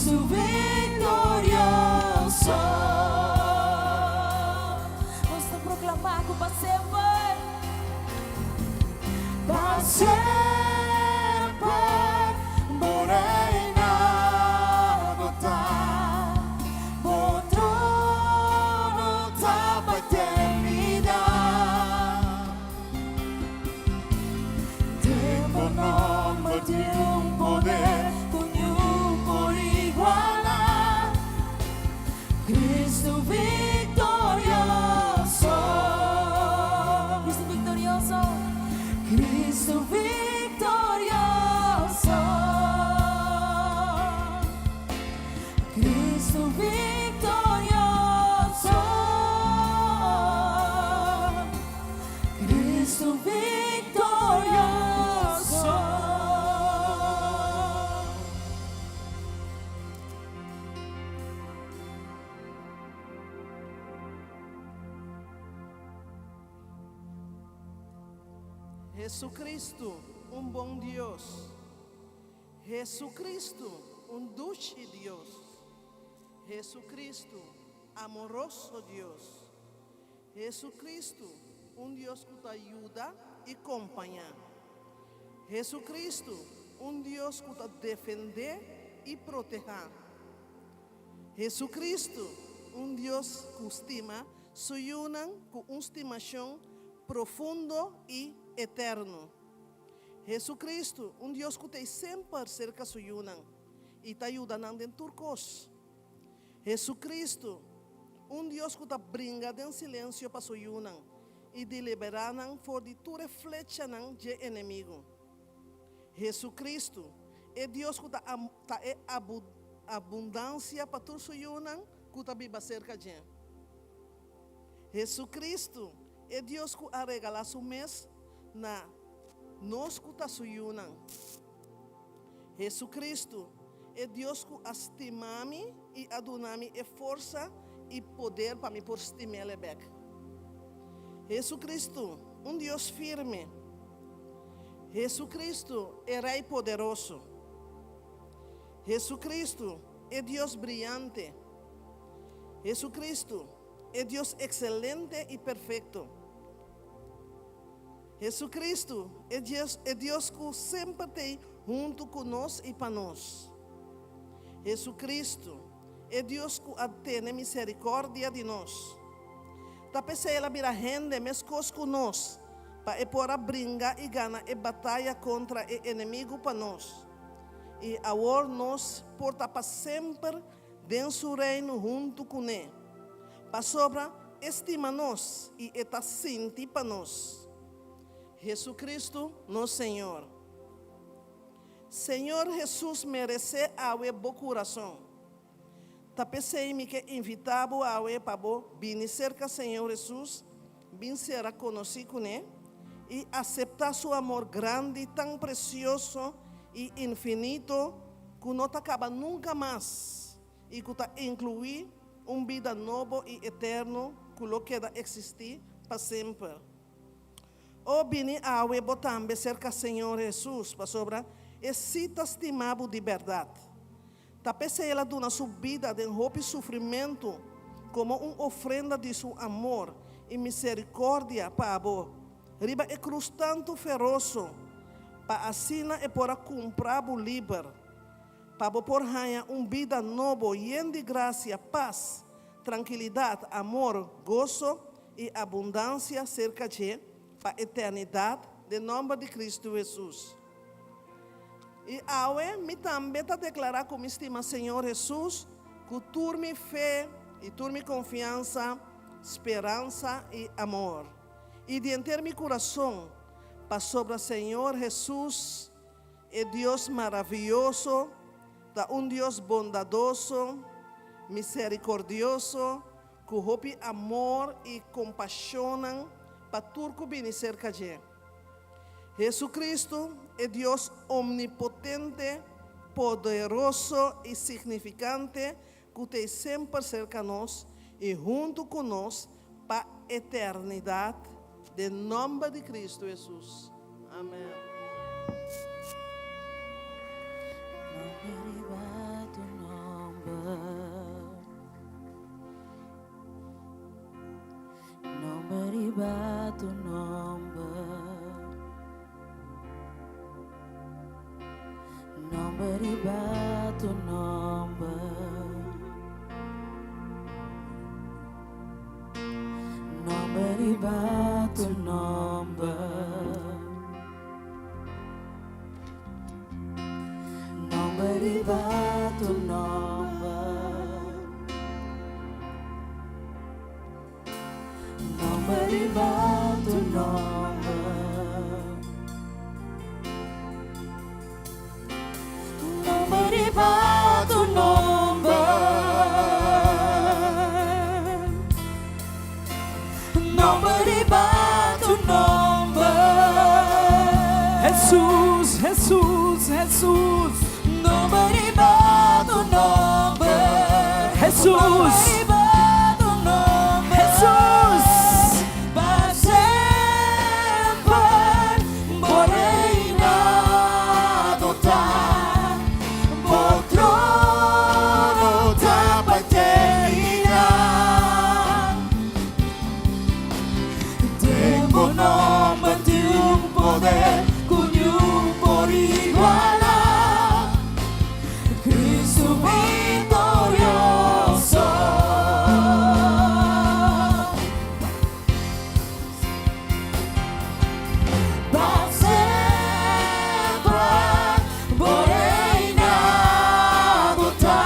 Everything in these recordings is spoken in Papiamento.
Cristo victorioso. Nos ta proclama cu pa semper, pa semper bo reinado ta, bo trono ta pa eternidad. Den bo nomber tin un poder cu niun por iguala. Cristo victorioso. Cristo victorioso. Cristo victorioso. Cristo victorioso. Cristo victorioso. Jesucristo, un bon Dios. Jesucristo, un dushi Dios. Jesucristo, amoroso Dios. Jesucristo, un Dios ku ta yuda i kompañá. Jesucristo, un Dios ku ta defendé i protehá. Jesucristo, un Dios ku stima su yunan ku un stimashon profundo i eterno. Jesucristo, un Dios ku ta ei semper serka su yunan i ta yuda nan den tur kos. Jesucristo, un Dios ku ta bringa den silensio pa su yunan i di liberá nan for di tur e flechanan dje enemigu. Jesucristo, e Dios ku ta ta e abundansia pa tur su yunan ku ta biba serka dje. Jesucristo, e Dios ku a regalá su mes na nos ku ta su yunan. Jesucristo, e Dios ku a stima mi i a duna mi e forsa i poder pa mi por stim'El bek. Jesucristo, un Dios firme. Jesucristo, e Rey poderoso. Jesucristo, e Dios briyante. Jesucristo, e Dios excelente i perfecto. Jesucristo e Dios, e Dios ku semper t'ei huntu ku nos i pa nos. Jesucristo, e Dios ku a tene misericordia di nos. Ta p'esei el a bira hende meskos ku nos, pa e por a bringa i gana e bataya kontra e enemigu pa nos. I awor nos por ta pa semper den su Reino huntu kuné. Pasobra e stima nos i e ta sinti pa nos. Jesucristo nos Señor. Señor Jesus meresé awe bo kurason. Ta p'esei mi ke invitá bo awe pa bo bini serka Señor Jesus, bin sera konosí kuné i aseptá su amor grandi tan presioso i infinito ku no ta kaba nunka mas i ku ta inkluí un bida nobo i eterno ku lo keda eksistí pa semper. O bini awe bo tambe serka Señor Hesus, pasobra E sí ta stima bo di bèrdat. Ta p'esei El a duna Su bida den hopi sufrimentu komo un ofrenda di Su amor i miserikòrdia pa bo riba e krus tantu feroso, pa asina E por a kumpra bo liber. Pa bo por haña un bida nobo yen di grasia, pas, trankilidat, amor, goso i abundansia serka dje pa eternidat den nòmber di Kristu Hesus. I awe mi tambe ta deklará ku mi stima Señor Hesus ku tur mi fe i tur mi konfiansa, speransa i amor, i di henter mi kurason, pasobra Señor Hesus, E Dios maravioso ta un Dios bondadoso, misericordioso, cu hopi amor y compasionnan pa tur cu bini cerca dje. Jesucristo, e Dios omnipotente, poderoso y significante cu t'ey semper cerca nos y hunto cu nos pa eternidad, den nomber di Cristo Jesus. Amen. Nomber riba tu nomber. nomber. Nomber riba tur nomber. Nomber riba tur nomber. Nomber riba tur nomber. Nomber riba tur nomber. Nomber riba tur nomber. Nomber riba tur nomber. Nomber riba tur nomber. Jesus, Jesus, Jesus. Nomber riba tur nomber. Jesus. Nomber riba tur nomber. Jesus. Pa semper, bo reinado ta, bo trono ta pa eternidad. Den bo nomber tin un poder cu ningun por iguala. Cristo victorioso. Pa semper, bo reinado ta,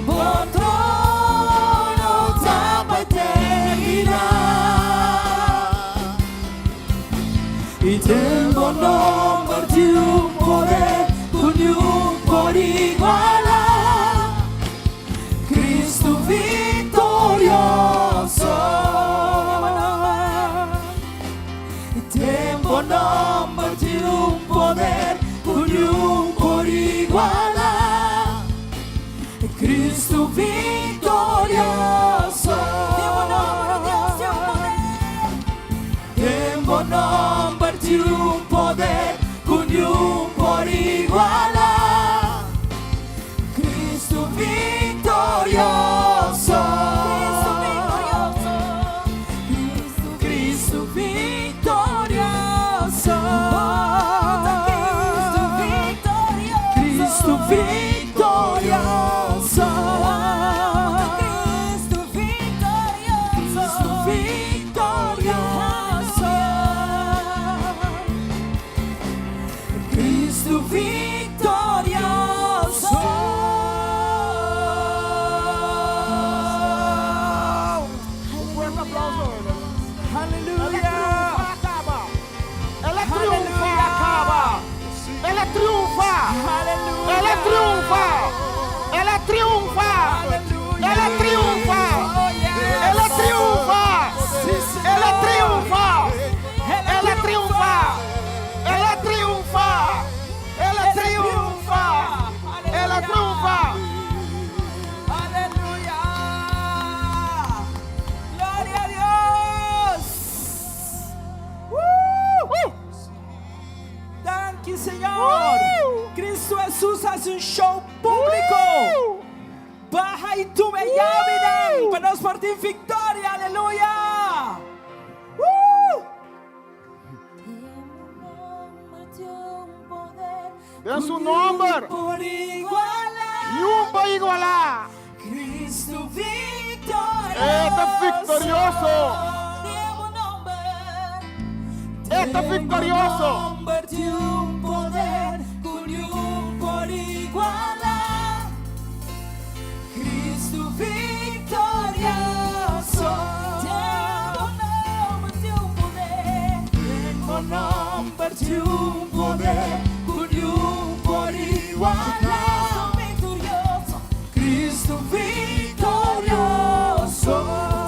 bo trono ta pa eternidad. Y den bo nomber tin un poder cu ningun por iguala. Cristo victorioso. Den bo nomber tin un poder cu ningun por iguala. Cristo victorioso. Den bo nomber, Dios, tin un poder. Den bo nomber tin un poder cu ningun por iguala. Cristo victorioso. Cristo victorioso. Cristo victorioso. Cristo victorioso. Cristo victorioso. Cristo victorioso. Cristo victorioso. Cristo victorioso. Un fuerte aplauso. Aleluya. Caba. El a triunfa caba. El a triunfa. Aleluya. El a triunfa. El a triunfa. Aleluya. El a triunfa. Oh, yes. El a triunfa. Sí, Señor. El a triunfa. El a triunfa. El a triunfa. El a triunfa. El a triunfa. Aleluya. Gloria a Dios. Woo! Thank you, Señor. Cristo Jesus a haci un show publico. Baha y tuma e yabinan pa nos por tin victoria. Aleluya. Woo! Den su nomber. Por iguala. Ningun por iguala. Cristo victorioso. E ta victorioso. Den bo nomber. E ta victorioso. Nomber tin un poder cu ningun por iguala. Cristo victorioso. Den bo nomber tin un poder. Den bo nomber tin un poder cu ningun por iguala. Cristo victorioso. Cristo victorioso.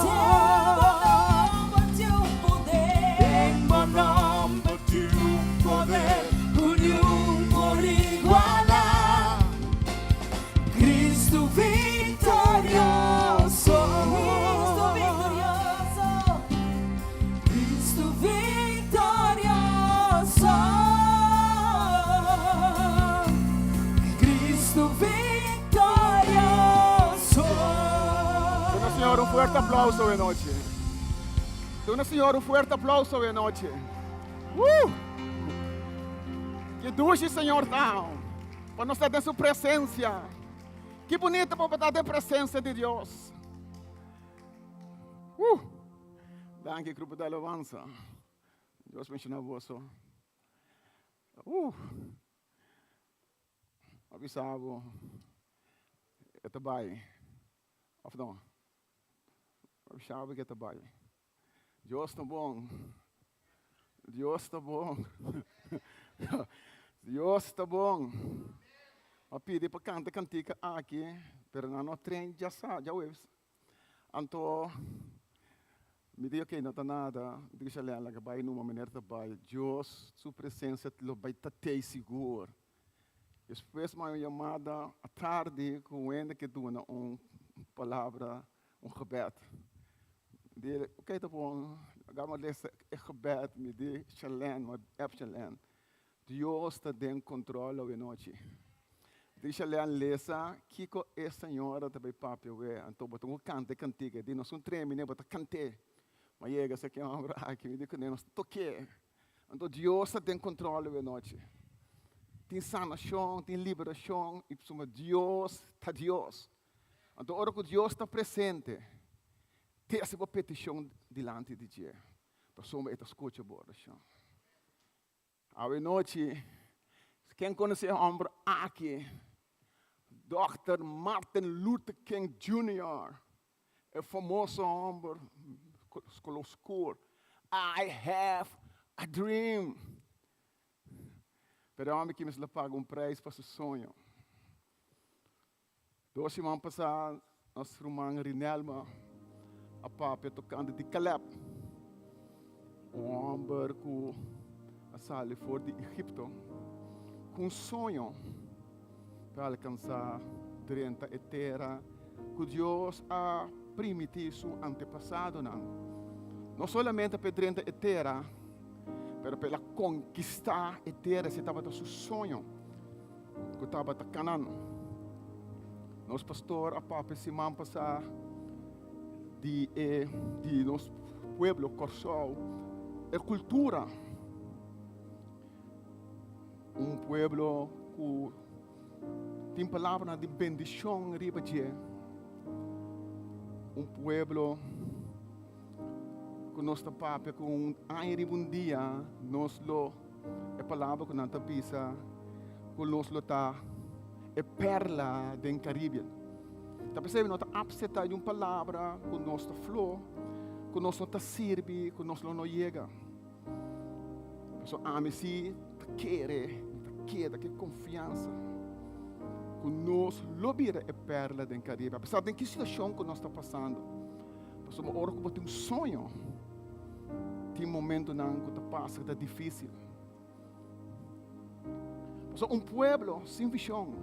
Den bo nomber tin un poder. Den bo nomber tin un poder cu ningun por iguala. Cristo victorioso. Cristo victorioso. Cristo victorioso. fuerte aplauso awe nochi. Duna Señor un fuerte aplauso awe nochi. Woo! Ki dushi Señor ta pa nos ta den su presencia. Ki bunita pa ta den presencia di Dios. Woo! Danki grupo de alabanza. Dios bendiciona boso. A bisa bo e ta bai of no? A bisa bo ke ta bai. Dios ta bon. Dios ta bon. Dios ta bon. A pidi pa kanta kantika aki, pero nan no train djasa, djaweps. Anto mi di ok no ta nada, mi di Shalem laga bai numa manera ta bai, Dios su presencia lo bai ta tei sigur. Despues mi a un yamada atardi ku un hende ke duna un palabra, un gebed. Mi di ok ta bon, laga mi lesa e gebed, mi di Shalem, mi a app Shalem. Dios ta den control awenochi. Dicha lean lesa kico e señora ta bay papia awe. Anto bo ta cu canta e cantica. Di nos un tremine bo ta cant'e. Ma yega sa ki homber aki mi di cune nos ta toke. Anto Dios ta den control awenochi. Tin sanacion, tin liberacion y pasobra Dios ta Dios. Anto ora cu Dios ta presente, tece bo peticion dilanti di dje. Pasobra e ta scucha bo oracion. Awe nochi, ken konosé e hòmber aki? Dòkter Martin Luther King Junior, e famoso hòmber koló skur. I have a dream. Pero e hòmber aki mester a paga un preis pa su soño. Dos siman pasá nos ruman Rinelma a papia tokante di Caleb, un hòmber ku a sali for di Egipto ku un soño pa alkansá drenta e tera ku Dios a primití su antepasadonan. No solamente pa e drenta e tera, pero pa el a konkistá e tera, esei tabata su soño. ku tabata Kanan. Nos pastor a papia siman pasá di e di nos pueblo Kòrsou, e kultura. Un pueblo ku tin palabranan di bendishon riba dje. Un pueblo ku nos ta papia ku un aña riba un dia nos lo E palabra ku nan ta bisa ku nos lo ta e perla den Caribbean. Ta p'esei no ta apseptá di un palabra ku nos ta flo, ku nos no ta sirbi, ku nos lo no yega. Pasobra ami si ta kere, mi ta keda ku e konfiansa ku nos lo bira e perla den Caribe, apesar den ki situashon ku nos ta pasando. Pasobra ora ku bo tin un soño, tin momentonan ku ta pasa ku ta difísil. Pasobra un pueblo sin vishon,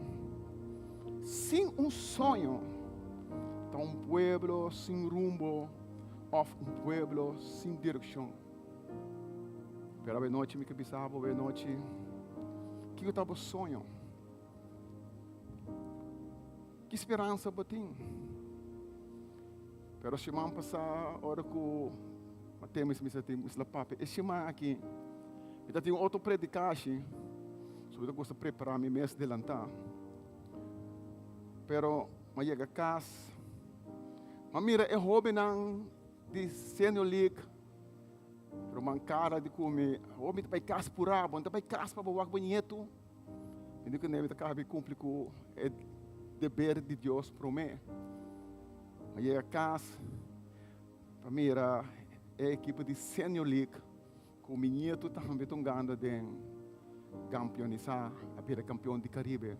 sin un soño, ta un pueblo sin rumbo òf un pueblo sin direkshon. Pero awenochi mi ke bisa bo awenochi, kiko ta bo soño? Ki speransa bo tin? Pero siman pasá, ora ku Mateo mis misa tin mis la papia, e siman aki mi ta tin un otro predikashi, so mi ta gusta prepará mi mes delantá. Pero mi a yega kas, mi a mira e hóbennan di Senior League, ruman kara di ku mi, oh mi ta bai kas purá, bo no ta bai kas pa bo wak bo nietu? Mi di ku mi ta kaba di kumpli ku e deber di Dios promé. Mi yega kas pa mira e ekipo di Senior League ku mi nietu tambe ta hungando den kampionisá, a bira kampion di Karibe.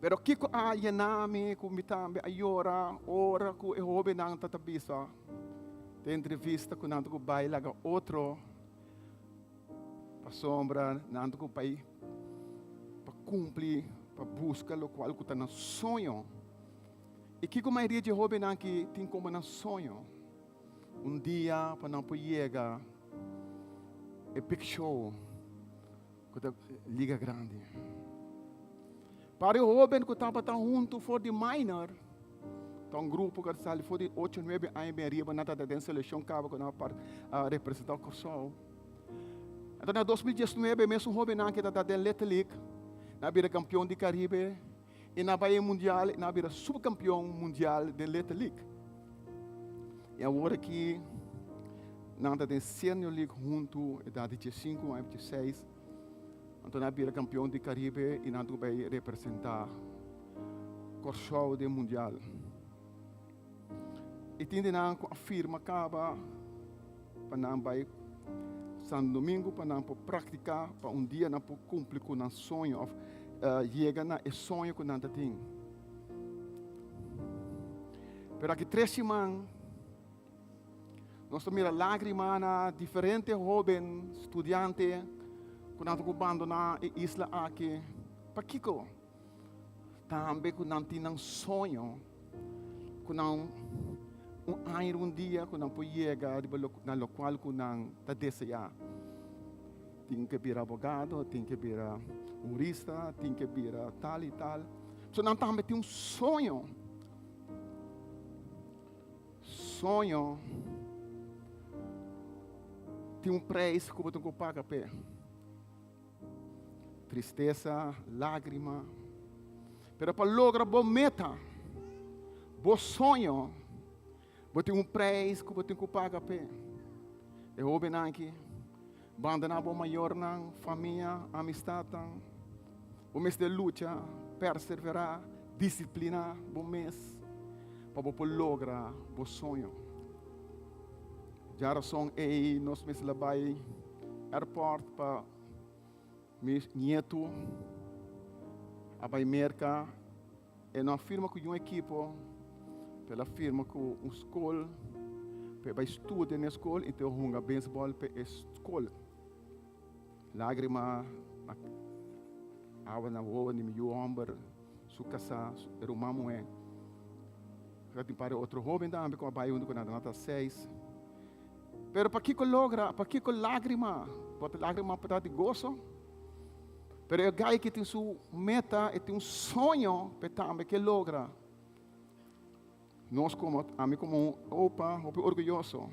Pero kiko a yena mi ku mi tambe a yora ora ku e hóbennan ta ta bisa den entrevista ku nan ta ku bai laga otro Pasobra nan ta ku bai pa kumpli, pa buska lokual ku ta nan soño. I kiko mayoria di e hóbennan aki tin komo nan soño? Un dia pa nan por yega e big show ku ta Liga Grandi. Par e hóben ku tabata huntu for di minor. Ta un grupo ku a sali for di ocho, nuebe aña ben ariba, nan tabata den selekshon kaba ku nan a representá Kòrsou. Anto na 2019 mesun hóbennan ke tabata den Little League, nan a bira kampion di Karibe i nan a bai e mundial i nan a bira supkampion mundial den Little League. I awor aki nan ta den Senior League huntu, edat di diesinku aña, diesseis. Anto nan a bira kampion di Karibe i nan ta bai representá Kòrsou den mundial. I tin di nan ku a firma kaba pa nan bai Santo Domingo pa nan por praktiká pa un dia nan por kumpli ku nan soño òf yega na e soño ku nan ta tin. Pero aki tres siman nos ta mira lágrima na diferente hóben studiante ku nan ta ku bandoná e isla aki. Pakiko? Tambe ku nan tin nan soño ku nan un aña un dia ku nan por yega riba lo na lokual ku nan ta deseá. Tin ke bira abogado, tin ke bira hurista, tin ke bira tal i tal. So nan tambe tin un soño. Soño tin un preis ku bo tin ku paga p'e. Tristesa, lágrima. Pero pa logra bo meta, bo soño, bo tin un prijs ku bo tin ku paga p'e. E hóbennan aki, bandoná bo mayornan, famia, amistatnan. Bo mester lucha, perseverá, disipliná bo mes pa bo por logra bo soño. Djarason ei nos mester la bai airport pa mi nietu a bai Merka. E no a firma ku un ekipo, pero el a firma ku un skol pa e bai studia na e skol i te hunga beisbòl pa e skol. Lágrima na awa na wowo di mi yu hòmber, su kasá, e ruman muhé. Ta tin par di otro hóben tambe ku a bai huntu ku nan, nan ta seis. Pero pakiko logra, pakiko lágrima? Por ta lágrima por ta di goso. Pero e gai ki tin su meta, e tin un soño p'e tambe ke logra. Nos komo, ami komo un opa, hopi orguyoso.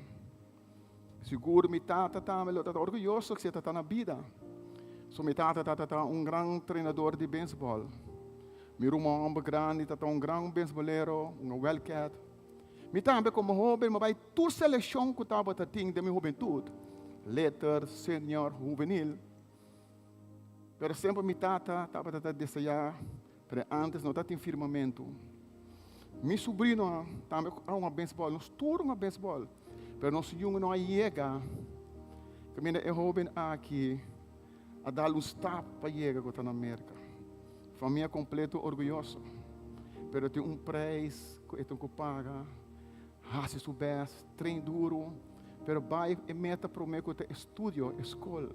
Sigur mi tata tambe lo ta orguyoso si e ta ta na bida. So mi tata ta ta un gran trenador di beisbòl. Mi ruman homber grandi ta ta un gran beisbolero, un wildcat. Mi tambe komo hoben mi bai tur selekshon ku tabata tin den mi hubentut, letter, senior, hubenil. Pero semper mi tata tabata ta deseá, pero antes no tatin firmamentu. Mi subrinonan tambe a hunga beisbòl, nos tur hunga beisbòl, pero nos yunga no a yega kaminda e hóben aki a dal un stap pa yega ku ta na Merka. Famia kompleto orguyoso, pero tin un preis ku e tin ku paga, hasi su bèst, train duru, pero bai e meta promé ku ta e studio, e skol.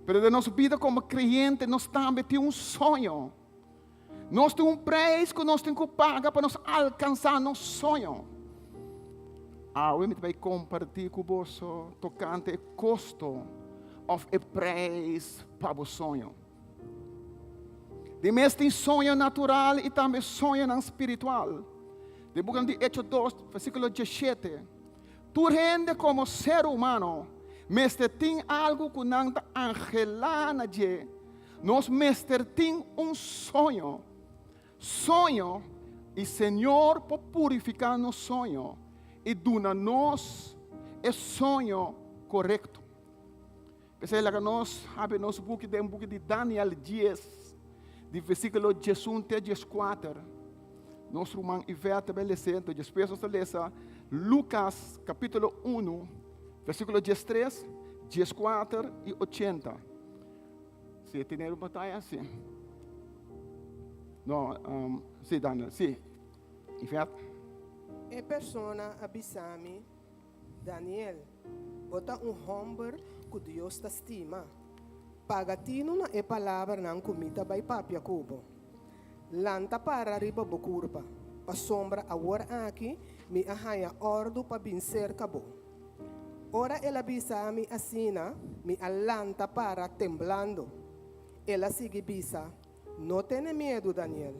Pero den nos bida komo kreyente nos tambe tin un soño. Nos tin un preis ku nos tin ku paga pa nos alkansá nos soño. Awe mi ta bai kompartí ku boso tokante e kosto òf e preis pa bo soño. Di mes tin soño natural i tambe soñonan spiritual. Den buki di Echo dos, versíkulo diesshete, tur hende komo ser humano mester tin algu ku nan ta anhelá na dje. Nos mester tin un soño. Soño, i Señor por purifiká nos soño i duna nos e soño korekto. P'esei laga nos habri nos buki den buki di Daniel dies, di versíkulo diesun te dieskuater. Nos ruman Ivette ta bai lesa, enton despues nos ta lesa Lukas kapítulo unu, versíkulo diestres, dieskuater i ochenta. Si e tene pantaya, si. No, um, si Daniel, si. Ivette. E persona a bisa mi, Daniel, bo ta un hòmber ku Dios ta stima. Paga tinu na e palabranan ku mi ta bai papia ku bo. Lanta para riba bo kurpa, pasobra awor aki mi a haña òrdu pa bin serka bo. Ora el a bisa mi asina, mi a lanta para temblando. El a sigui bisa, No tene miedu, Daniel.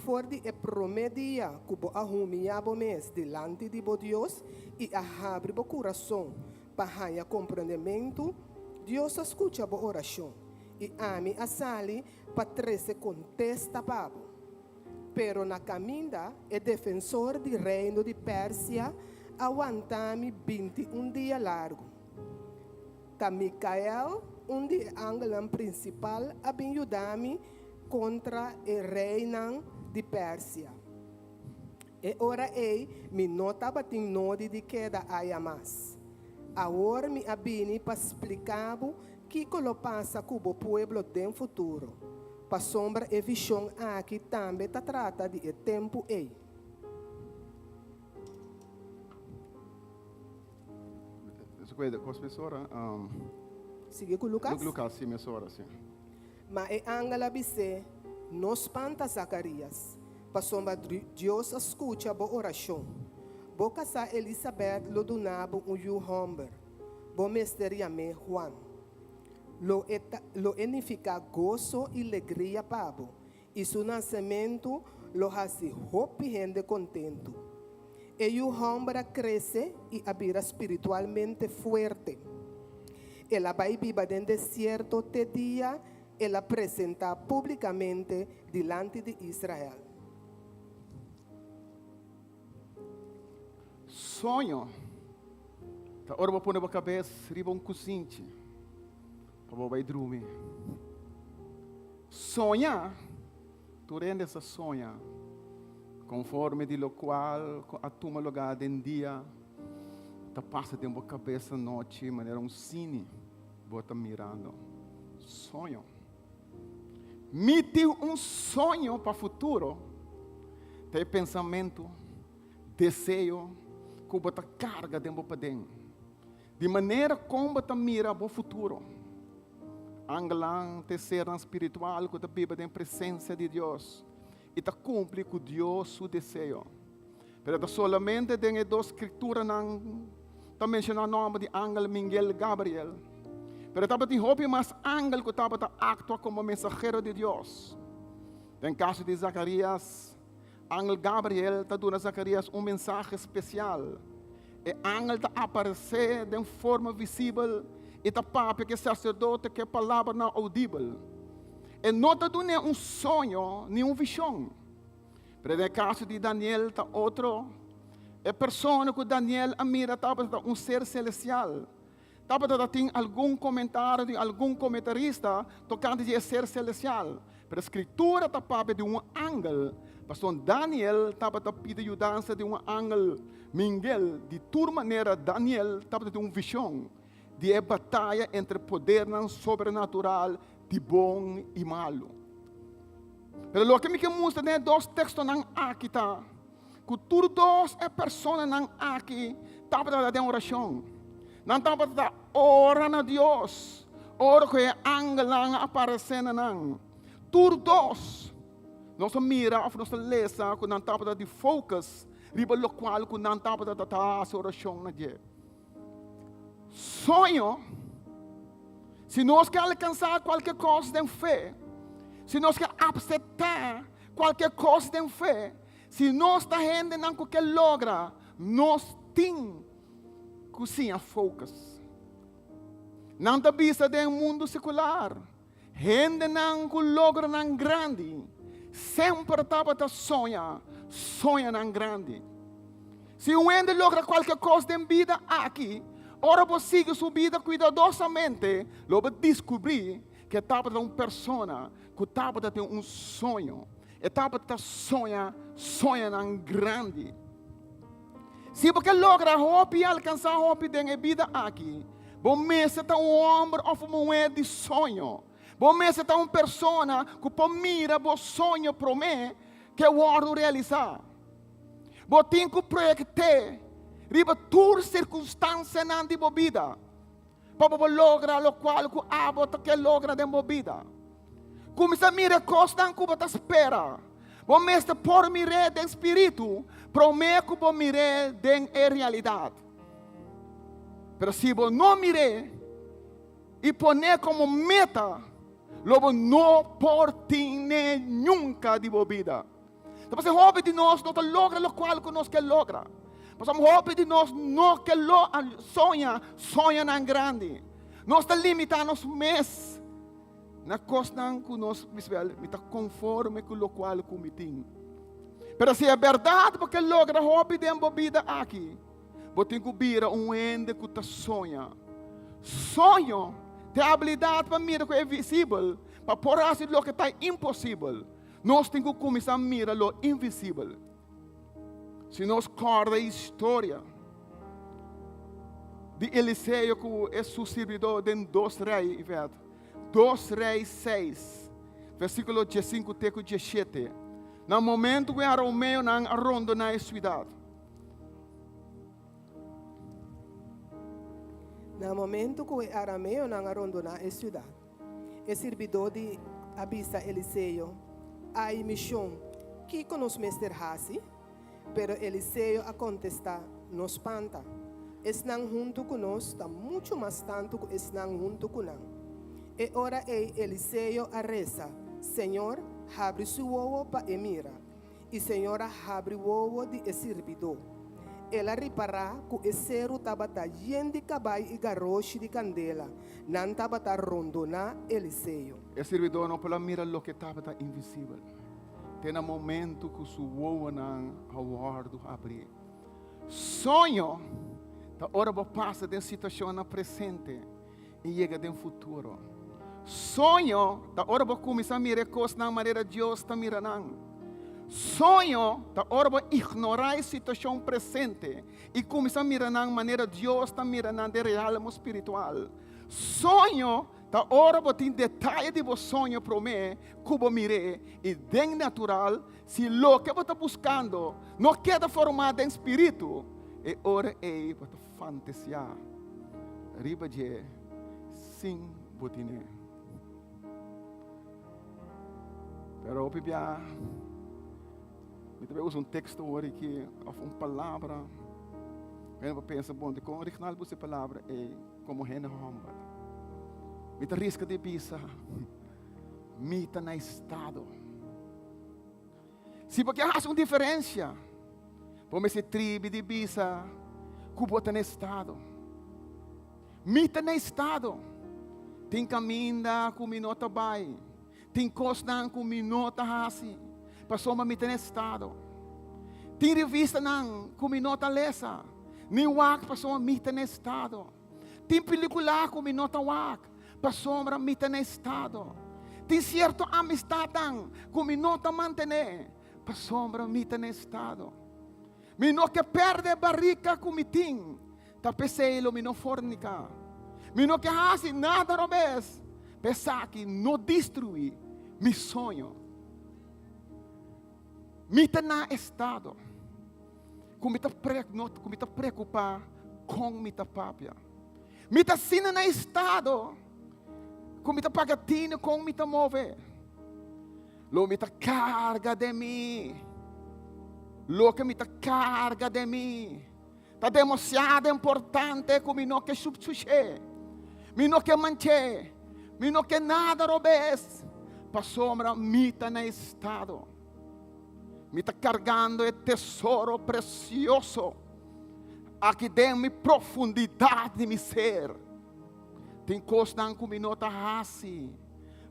For di e promé dia ku bo a humiliá bo mes dilanti di bo Dios i a habri bo kurason pa haña komprondementu, Dios a skucha bo orashon, i ami a sali pa trese kontesta pa bo. Pero na kaminda, e defensor di reino di Persia a wanta mi 21 dia largu. Ta Mikael, un di e angelnan prinsipal, a bin yuda mi kontra e reinan di Persia. E ora ei mi no tabatin nodi di keda aya mas. Awor mi a bini pa splika bo kiko lo pasa ku bo pueblo den futuro, pasobra e vishon aki tambe ta trata di e tempu ei. Sigui ku Lukas? Lukas, si, mesora, si. Ma e angel a bis'é, No spanta, Zakarias, pasobra Dios a skucha bo orashon. Bo kasá Elisabèt lo duna bo un yu hòmber. Bo mester yam'é Huan. Lo e ta, lo e nifiká goso i legria pa bo, i su nasementu lo hasi hopi hende kontentu. E yu hòmber a krese i a bira spiritualmente fuerte. El a bai biba den desierto te dia el a presentá públikamente dilanti di Israel. Soño ta ora bo pone bo kabes riba un kusinchi pa bo bai drumi. Soña, tur hende sa soña, konforme di lokual ku a tuma lugá den dia, ta pasa den bo kabes anochi manera un sini bo ta mirando. Soño. Mi tin un soño pa futuro, ta e pensamentu, deseo ku bo ta karga den bo paden. Di manera kon bo ta mira bo futuro. Angelnan ta e sernan spiritual ku ta biba den presensia di Dios i ta kumpli ku Dios su deseo. Pero ta solamente den e dos skrituranan ta menshoná nòmber di angel Mingel Gabriel. Pero tabatin hopi mas angel ku tabata aktua komo mensahero di Dios. Den kaso di Zakarias, Angel Gabriel ta duna Zakarias un mensahe spesial. E angel ta aparesé den forma visibel i ta papia ku e saserdote ku e palabranan oudibel. E no ta dun'é un soño ni un vishon. Pero den e kaso di Daniel ta otro. E persona ku Daniel a mira tabata un ser selestial. Tabata ta tin algun komentario di algun komentarista tokante di e ser selestial, pero Skritura ta papia di un angel. Pasobra Daniel tabata pidi yudansa di un angel, Mingel. Di tur manera Daniel tabata tin un vishon di e bataya entre podernan sobrenatural di bon i malu. Pero loke mi ke mustra den e dos tekstonan aki ta ku tur dos e personanan aki tabata den orashon. Nan tabata ora na Dios ora ku e angelnan a aparesé na nan. Tur dos nos a mira òf nos a lesa ku nan tabata di focus riba lokual ku nan tabata ta hasi orashon na dje. Soño, si nos ke alkansá kualke kos den fe, si nos ke apseptá kualke kos den fe, Si nos ta hendenan ku ke logra, nos tin ku siña focus. Nan ta bisa den mundu sekular, hendenan ku logronan grandi semper tabata soña soñanan grandi. Si un hende logra kualke kos den bida aki, ora bo sigui su bida kuidadosamente, lo bo diskubrí ku e tabata un persona ku tabata tin un soño. E tabata soña soñanan grandi. Si bo ke logra hopi i alkansá hopi den e bida aki, bo mester ta un hòmber òf un muhé di soño. Bo mester ta un persona ku por mira bo soño promé ku e wòrdu realisá. Bo tin ku proyekt'é riba tur sirkunstansianan di bo bida pa bo por logra lokual ku abo ta ke logra den bo bida. Kuminsá mira e kosnan ku bo ta spera. Bo mester por mir'é den spiritu promé ku bo mir'é den e realidat. Pero si bo no mir'é i pon'é komo meta, lo bo no por tin'é nunka di bo bida. Ta p'esei hopi di nos no ta logra lokual ku nos ke logra. Pasobra hopi di nos no ke lo soña soñonan grandi. Nos ta limitá nos mes na kosnan ku nos bisa, mi ta konforme ku lokual ku mi tin. Pero si e bèrdat bo ke logra hopi den bo bida aki, Bo tin ku bira un hende ku ta soña. Soño ta e abilidat pa mira ku e visibel pa por hasi loke ta imposibel. Nos tin ku kuminsá mira lo invisibel. Si nos kòrda e historia di Eliseo ku e su sirbidó den Dos Rei, Yvette, Dos Rei seis, versíkulo diesinku te ku diesshete, na momentu ku e arameonan a rondoná e siudat, Na momento ku e arameonan a rondoná e siudat, e sirbidó di a bisa Eliseo, Ai, mi shon, kiko nos mester hasi? Pero Eliseo a kontestá, No spanta. Esnan huntu ku nos ta muchu mas tantu ku esnan huntu ku nan. E ora ei Eliseo a resa, Señor, habri su wowo pa e mira. I Señor a habri wowo di e sirbidó. El a ripará ku e seru tabata yen di kabai i garoshi di kandela, nan tabata rondoná Eliseo. E sirbidó no por a mira loke tabata invisibel te na momentu ku su wowonan a wòrdu habrí. Soño ta ora bo pasa den situashonnan presente i yega den futuro. Soño ta ora bo kuminsá mira e kosnan manera Dios ta mira nan. Soño ta ora bo ignorá e situashon presente i kuminsá mira nan manera Dios ta mira nan den realmo spiritual. Soño ta ora bo tin detaye di bo soño promé ku bo mir'é i den natural, si loke bo ta buskando no keda formá den spiritu, e ora ei bo ta Fantasiá riba dje sin bo tine. Pero hopi bia mi ta usa un teksto hoor aki of un palabra. Mi ta pensa bon dikon original bo usa e palabra ei komo hende hòmber. Mi ta riska di bisa mi ta na estado. Si bo ke hasi un diferensia, bo mester tribi di bisa ku bo ta na estado. Mi ta na estado. Tin kaminda ku mi no ta bai. Tin kosnan ku mi no ta hasi pasobra mi ta na estado. Tin revistanan ku mi no ta lesa ni wak pasobra mi ta na estado. Tin pelikula ku mi no ta wak pasobra mi ta na estado. Tin sierto amistatnan ku mi no ta mantené pasobra mi ta na estado. Mi no ke pèrdè barika ku mi tin, ta p'esei lo mi no forniká. Mi no ke hasi nada robes pa esaki no destruí mi soño. Mi ta na estado. Ku mi ta pre, no, ku mi ta preokupá kon mi ta papia. Mi ta asina na estado ku mi ta paga tinu kon mi ta move. Lo mi ta karga den mi. Loke mi ta karga den mi ta demasiado importante ku mi no ke shush'é. Mi no ke manch'é. Mi no ke nada robes pasobra mi ta na estado. Mi ta kargando e tesoro presioso aki den mi profundidat di mi ser. Tin kosnan ku mi no ta hasi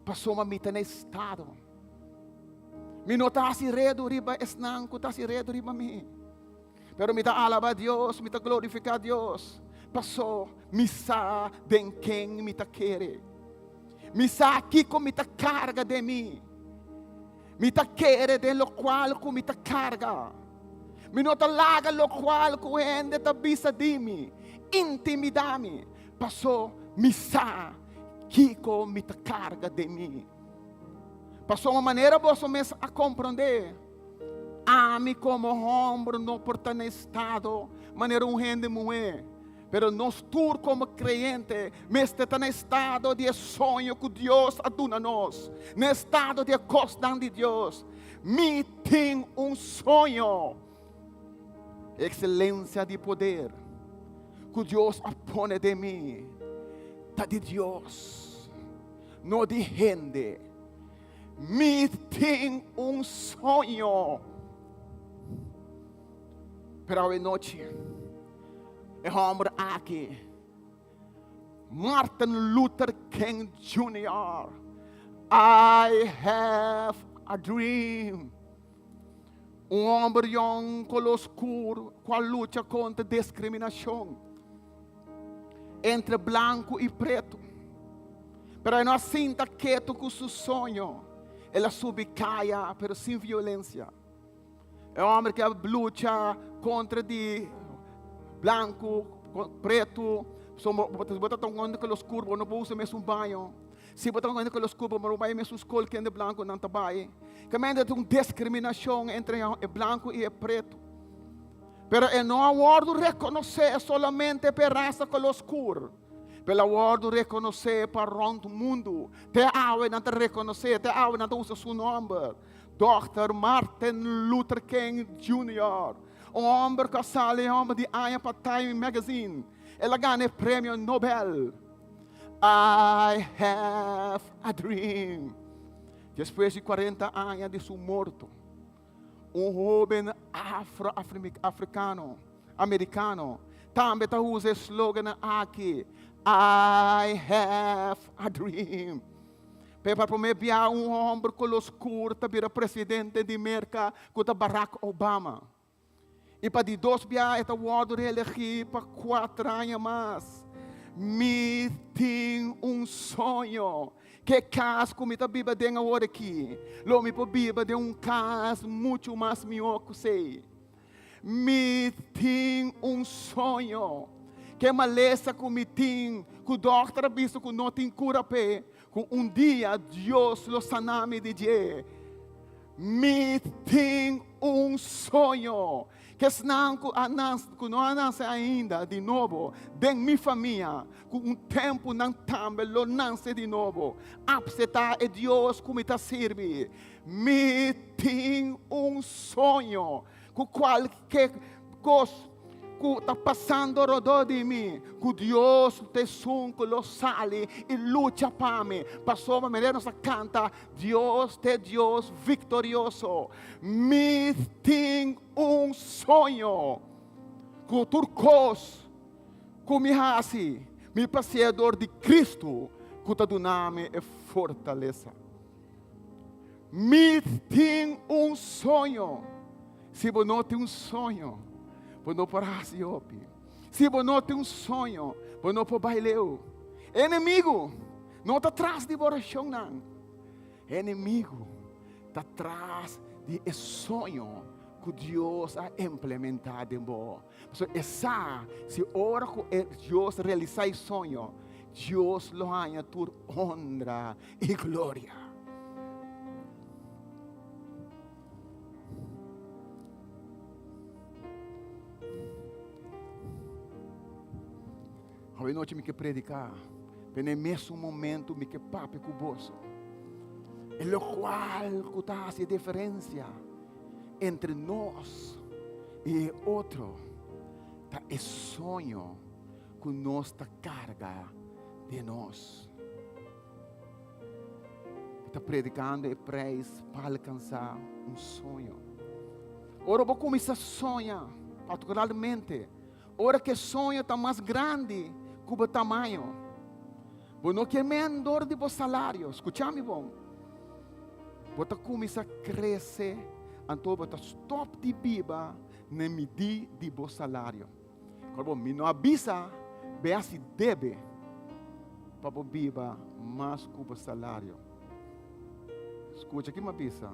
pasobra mi ta na estado. Mi no ta hasi redu riba esnan ku ta hasi redu riba mi. Pero mi ta alaba Dios, mi ta glorifiká Dios, paso mi sa den ken mi ta kere. Mi sa kiko mi ta karga den mi. Mi ta kere den lokual ku mi ta karga. Mi no ta laga lokual ku hende ta bisa di mi intimidá mi, paso mi sa kiko mi ta karga den mi. Pasobra manera boso mes a komprondé, ami komo hòmber no por ta na estado manera un hende muhé. Pero nos tur komo kreyente mester ta na estado di e soño ku Dios a duna nos, na estado di e kosnan di Dios. Mi tin un soño. E ekselensia di poder ku Dios a pone den mi ta di Dios, no di hende. Mi tin un soño. Pero awe nochi, e hòmber aki, Martin Luther King Jr. I have a dream. Un hòmber yòn koló skur ku a lucha kontra diskriminashon entre blanku i pretu. Pero e no a sinta ketu ku su soño. El a subi kaya, pero sin violensia. E hòmber ku a lucha kontra di blanku, pretu, so bo ta un hende koló skur, bo no por usa mesun baño. Si bo ta un hende koló skur, bo no por bai mesun skol ku hende blanku nan ta bai. Kamente ta un diskriminashon entre e blanku i e pretu. Pero e no a wòrdu rekonosé solamente pa e rasa koló skur. Pero el a wòrdu rekonosé pa rònt mundu. Te awe nan ta rekonosé, te awe nan ta usa su nòmber. Dòkter Martin Luther King Junior, un hòmber ku a sali hòmber di aña pa Time Magazine. El a gana e premio Nobel. I have a dream. Despues di kuarenta aña di su morto, un hóben afro-afrikano, amerikano, tambe ta usa e slogan aki, I have a dream. P'e pa promé bia un hòmber koló skur ta bira presidente di Merka ku ta Barack Obama. I pa di dos bia e ta wòrdu reelegí pa kuater aña mas. Mi tin un soño ku e kas ku mi ta biba den awor aki, lo mi por biba den un kas muchu mas mihó ku esei. Mi tin un soño. Ke malesa ku mi tin, ku dòkter a bisa ku no tin kura p'e, ku un dia Dios lo sana mi di dje. Mi tin un soño. Ke esnan ku a nase, ku no a nase ainda di nobo den mi famia, ku un tempu nan tambe lo nase di nobo, apseptá e Dios ku mi ta sirbi. Mi tin un soño ku kualke kos ku ta pasando rodó di mi, ku Dios ta esun ku lo sali i lucha pa mi. Pasobra manera nos a kanta, Dios ta e Dios viktorioso. Mi tin un soño ku tur kos ku mi hasi, mi pasea dor di Kristu ku ta duna mi e fortalesa. Mi tin un soño. Si bo no tin un soño, bo no por hasi hopi. Si bo no tin un soño, bo no por bai leu. E enemigu no ta tras di bo orashonnan. E enemigu ta tras di e soño ku Dios a implementá den bo. Pasobra e sa si ora ku e Dios realisá e soño, Dios lo haña tur honra i gloria. Awe nochi mi ke prediká, pero na e mesun momento mi ke papia ku boso. E lokual ku ta hasi e diferensia entre nos i e otro ta e soño ku nos ta karga den nos. Mi ta predikando e preis pa alkansá un soño. Ora bo kuminsá soña, partikularmente ora ku e soño ta mas grandi ku bo tamaño, bo no kier men dor di bo salario. Skucha mi bon. Bo ta kuminsá krese, anto bo ta stòp di biba na e midí di bo salario. Kor bo mi no a bisa bea si debe pa bo biba mas ku bo salario. Skucha ki mi a bisa.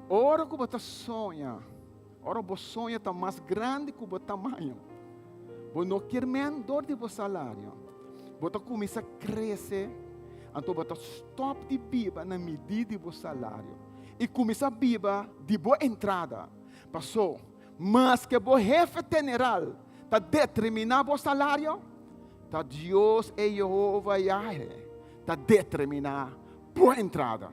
Ora ku bo ta soña, ora bo soña ta mas grandi ku bo tamaño, bo no kier men dor di bo salario. Bo ta kuminsá krese, anto bo ta stòp di biba na midí di bo salario i kuminsá biba di bo entrada. Pasó Maske bo hefe teneral ta determiná bo salario, ta Dios e Yehova Yahwe ta determiná bo entrada.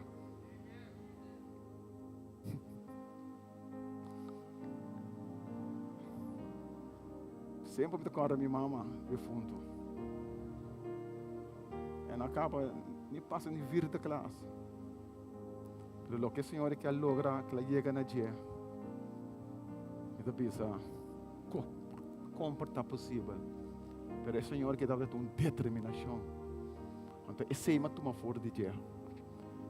Semper mi ta kòrda mi mama defuntu. E no a kaba ni pasa ni vierde klas. Pero loke e Señor ke a logra, ke a yega na dje. Mi ta bisa, Kon por ta posibel? Pero e Señor ke tabata un determinashon. Anto esei mi a tuma for di dje.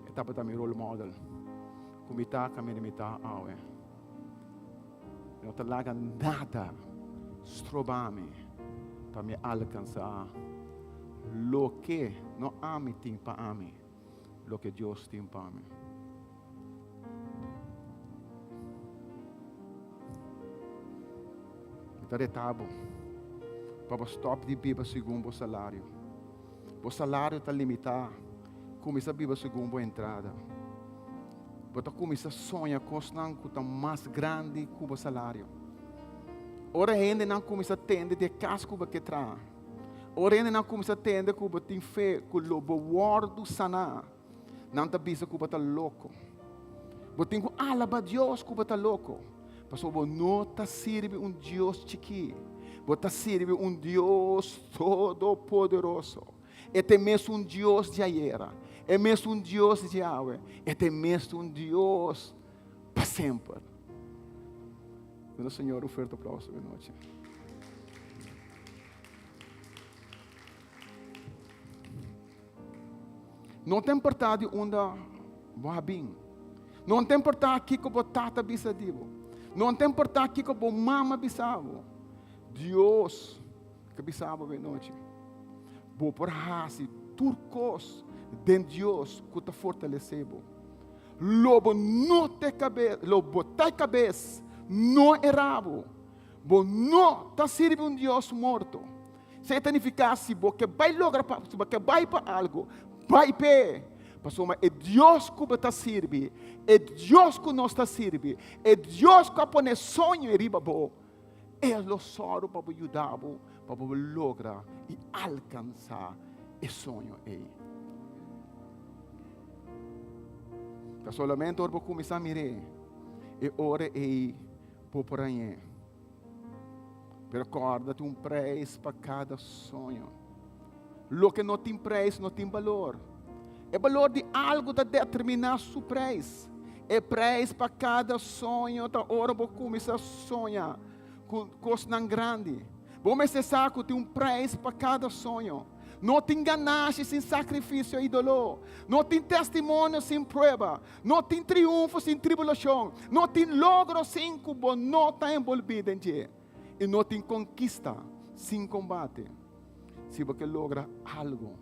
E tabata mi role model. Ku mi ta kaminda mi ta awe. Mi no ta laga nada stroba mi pa mi alkansá loke no ami tin pa ami, loke Dios tin pa mi. Mi ta reta bo pa bo stòp di biba segun bo salario. Bo salario ta limitá. Kuminsá biba segun bo entrada. Bo ta kuminsá soña kosnan ku ta mas grandi ku bo salario. Ora hendenan kuminsá tende di e kas ku bo ke traha, ora hendenan kuminsá tende ku bo tin fe ku lo bo wòrdu saná, nan ta bisa ku bo ta loko. Bo tin ku alaba Dios ku bo ta loko, pasobra bo no ta sirbi un Dios chikí, bo ta sirbi un Dios Todopoderoso. E ta e mesun Dios di ayera, e mesun Dios di awe, e ta e mesun Dios pa semper. Duna Señor un fuerte aplauso e nochi. No ta importá di unda bo a bin. No ta importá kiko bo tata bisa di bo. No ta importá kiko bo mama bisa bo. Dios ke bisa bo nochi. Bo por hasi tur kos den Dios ku ta fortalesé bo. Lo bo no ta e lo bo ta e kabes, no e rabo. Bo no ta sirbi un Dios morto. Esei ta nifiká si bo ke bai logra pa, si bo ke bai pa algu, bai p'e. Pasobra e Dios ku bo ta sirbi, e Dios ku nos ta sirbi, e Dios ku a pone soño ei riba bo, e lo sòru pa bo yuda bo pa bo logra i alkansá e soño ei. Ta solamente ora bo kuminsá mir'é, e ora ei bo por hañ'é. Pero kòrda tin un preis pa kada soño. Loke no tin preis no tin balor. E balor di algu ta determiná su preis. E preis pa kada soño ta ora bo kuminsá soña ku kosnan grandi. Bo mester sa ku tin un preis pa kada soño. No tin ganashi sin sakrifisio i doló. No tin testimonio sin prueba. No tin triunfo sin tribulashon. No tin logro sin ku bo no ta enbolbí den dje. I no tin konkista sin kombate. Si bo ke logra algu,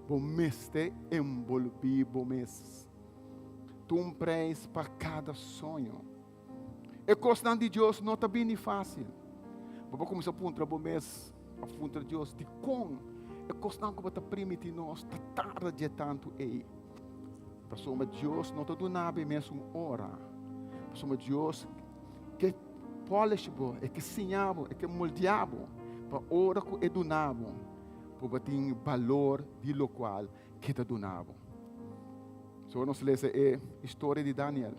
bo mester enbolbí bo mes. Tin un preis pa kada soño. E kosnan di Dios no ta bini fásil. Bo por kuminsá puntra bo mes òf puntra Dios, Dikon e kosnan ku bo ta primiti nos ta tarda dje tantu ei? Pasobra Dios no ta duna bo e mesun ora. Pasobra Dios ke polish bo, e ke siña bo, e ke moldia bo pa ora ku e duna bo, bo por tin balor di lokual ke ta duna bo. So nos lesa e historia di Daniel.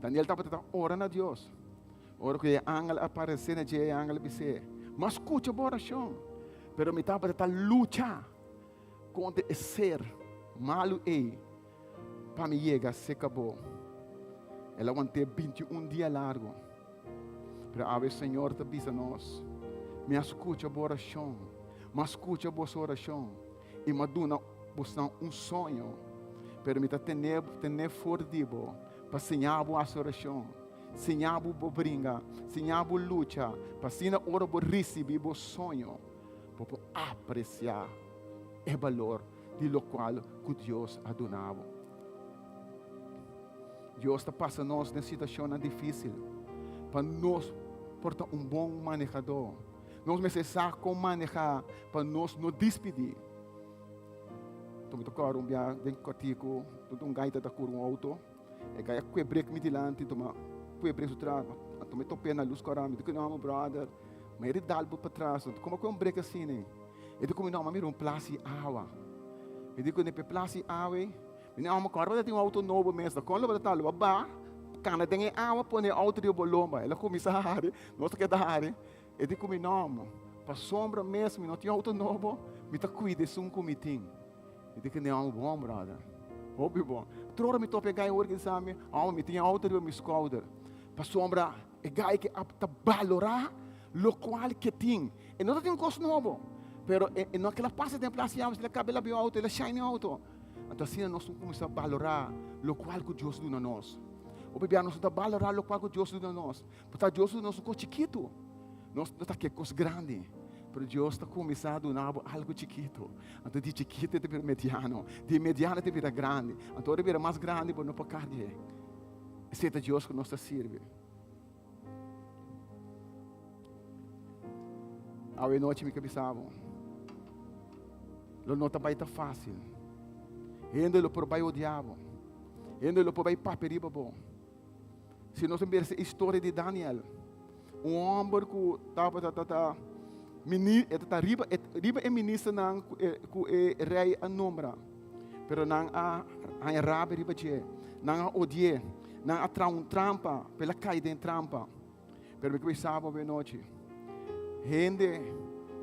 Daniel tabata ta ora na Dios. Ora ku e angel a aparesé na dje, e angel a bis'é, Mi a skucha bo orashon, pero mi tabata ta lucha kontra e ser malu ei pa mi yega serka bo. El a want'é bintiun dia largu. Pero awe Señor ta bisa nos, Mi a skucha bo orashon, mi a skucha boso orashon. I mi a duna bosnan un soño, pero mi ta tene tene for di bo pa siña bo hasi orashon, siña bo bo bringa, siña bo lucha, pa asina ora bo risibí bo soño, bo por apresiá e balor di lokual ku Dios a duna bo. Dios ta pasa nos den situashonnan difísil pa nos por ta un bon manehadó. Nos mester sa kon manehá pa nos no dispidí. Anto mi ta kòrda un bia den kòrtiku, un gaita ta kura un outo. E gai a kue brek mi dilanti, anto mi a kue brek su tras. Anto mi top'é na lus kòrá, mi di ku no, mi bròder, mi a ri dal bo patras. Anto komo a kue un brek asina? E di ku mi no, mi a mira un plas di awa. Mi di ku ne, pa e plas di awa ei? Mi di, amo kòrda bo ta tin un outo nobo mes, kon lo bo ta ta? Lo bo ba kana den e awa pone e outo riba bo lomba. El a kuminsá hari, nos ta keda hari. E di ku mi nòmber, pasobra mes mi no tin outo nobo, mi ta kuida esun ku mi tin. Mi di ku ne hòmber, bon bròder, hopi bon. Tur ora mi topa e gai ora ki sa mi, hòmber mi tin e outo riba mi skouder, pasobra. E gai ku a ta balorá lokual ku e tin. E no ta tin kos nobo, pero e e no a keda pasa den plas yama, el a kaba el a bin outo, el a shine outo. Anto asina nos tin kuminsá balorá lokual ku Dios duna nos. Hopi bia nos no ta balorá lokual ku Dios duna nos. Por ta Dios duna nos un kos chikitu. Nos no ta ke kos grandi, pero Dios ta kuminsá duna bo algu chikitu. Anto di chikitu e ta bira mediano, di mediano e ta bira grandi. Anto ora e bira mas grandi bo no por karg'é. Esei ta Dios ku nos ta sirbi. Awe nochi mi ke bisa bo, lo no ta bai ta fásil. Hende lo por bai odia bo. Hende lo por bai papia riba bo. Si nos mira e historia di Daniel, un homber ku tabata ta ta mini, e ta riba e riba e ministernan ku e ku e rei a nombra. Pero nan a haña rabia riba dje, nan a odi'é, nan a traha un trampa pa el a kai den trampa. Pero mi ke bisa bo awe nochi, hende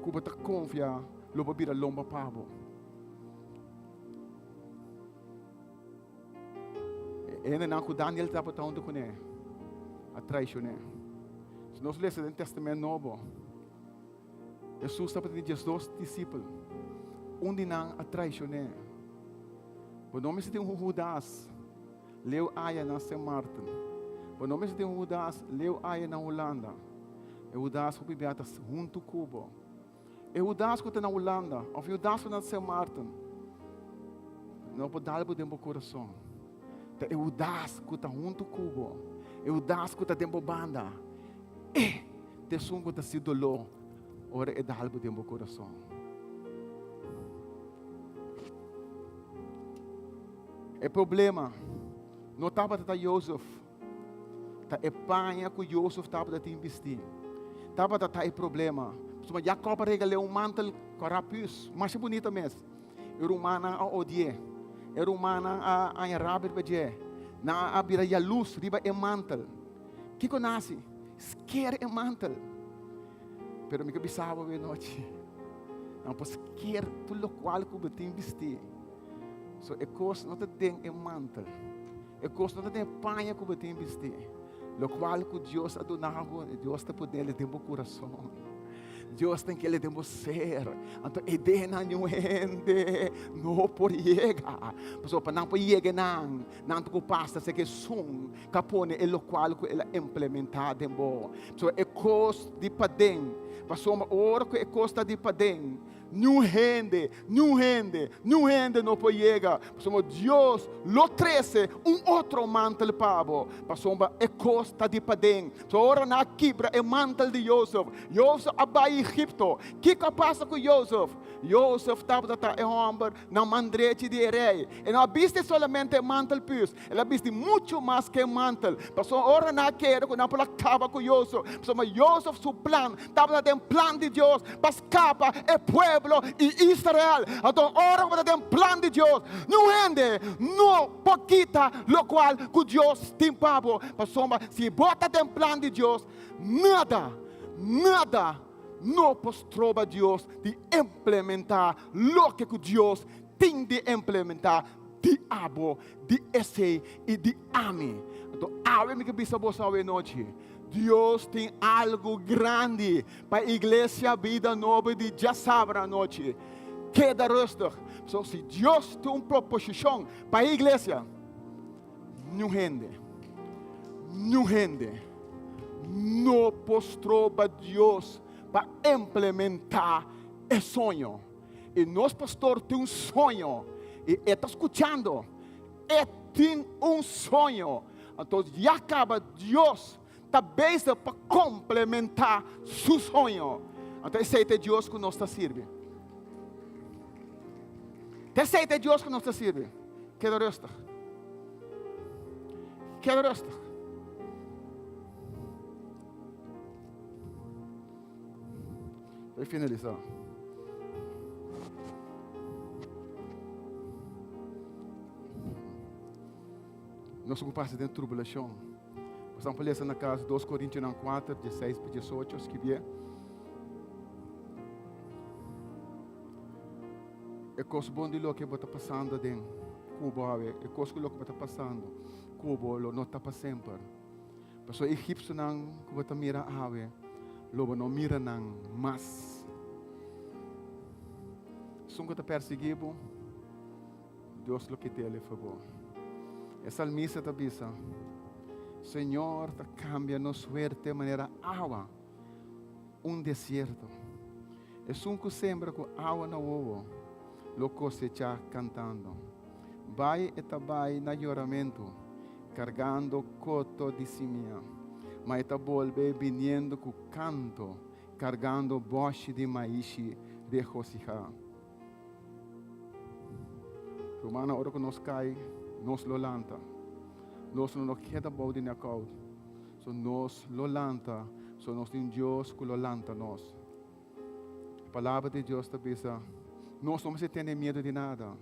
ku bo ta konfia lo por bira lomba pa bo. E hendenan ku Daniel tabata huntu kuné a traishon'é. Si nos lesa den Tèstamènt Nobo, Hesus tabata tin diesdos disipel. Un di nan a traishon'é. Bo no mester tin un Hudas leu aya na Sint Maarten. Bo no mester tin un Hudas leu aya na Hulanda. E Hudas hopi bia ta huntu ku bo. E Hudas ku ta na Hulanda òf e Hudas ku ta na Sint Maarten no por dal bo den bo kurason. Ta e Hudas ku ta huntu ku bo, e Hudas ku ta den bo banda, e ta esun ku ta hasi doló ora e dal bo den bo kurason. E problema no tabata ta Jozef. Ta e paña ku Josef tabata tin bistí tabata ta e problema. Pasobra Jakòb a regal'é un mantel kòrá püs, masha bunita mes. E rumannan a odi'é. E rumannan a haña rabia riba dje. Nan a bira yalus riba e mantel. Kiko nan hasi? Sker e mantel. Pero mi ke bisa bo anochi, nan por sker tur lokual ku bo tin bistí. So e kos no ta den e mantel. E kos no ta den e paña ku bo tin bistí. Lokual ku Dios a duna bo, Dios ta ponele den bo kurason. Dios tin kele den bo ser. Anto e denan niun hende no por yega. Pasobra pa nan por yega nan, nan ta ku pasa se ke esun ka pone e lokual ku el a implementá den bo. Pasobra e kos di paden, pasobra ora ku e kos ta di paden, Niun hende, niun hende, niun hende no por yega, pasobra Dios lo trese un otro mantel pa bo, pasobra e kos ta di paden. So ora nan a kibra e mantel di Jozef, Jozef a bai Egipto. Kiko a pasa ku Jozef? Jozef tabata ta e hòmber na man drechi di e rei. E no a bisti solamente e mantel püs, el a bisti muchu mas ku e mantel. Pasobra ora nan a kere ku nan por a kaba ku Jozef, pasobra Jozef su plan tabata den plan di Dios pa skapa e pueblo di Israel. Anto ora ku bo ta den plan di Dios, niun hende no por kita lokual ku Dios tin pa bo. Pasobra si bo ta den plan di Dios, nada, nada no por stroba Dios di implementá loke ku Dios tin di implementá di abo, di esei i di ami. Anto awe mi ke bisa boso awe nochi, Dios tin algu grandi pa Iglesia Bida Nobo di djasabra anochi. Keda rustig. So, si Dios tin un proposishon pa e iglesia, niun hende, niun hende no por stroba Dios pa implementá e soño. I nos pastor tin un soño i e ta skuchando. E tin un soño. Anto ya kaba Dios ta bezig pa komplementá su soño. Anto esei ta e Dios ku nos ta sirbi. Ta esei ta e Dios ku nos ta sirbi. Keda rustig. Keda rustig. Voy finalisá. Nos ku pasa den tribulashon. Pasamos pa lesa na kas 2 Korintionan 4, 16 pa 18, skibié. E kos bon di loke bo ta pasando den ku bo awe, e kos ku loke bo ta pasando ku bo lo no ta pa semper. Pasobra e egipsionan ku bo ta mira awe, lo bo no mira nan mas. Esun ku ta persiguí bo, Dios lo kit'el e for bo. E salmista ta bisa, Señor ta kambia nos suerte manera awa un desierto. Esun ku sembra ku awa na wowo lo kosechá kantando. Bai e ta bai na yoramentu, kargando koto di simia, ma e ta bolbe biniendo ku kanto, kargando bòshi di maishi regosihá. Rumannan, ora ku nos kai, nos lo lanta. Nos lo no keda bou di nèkout. So nos lo lanta, so nos tin Dios ku lo lanta nos. E palabra di Dios ta bisa, nos no mester tene miedu di nada,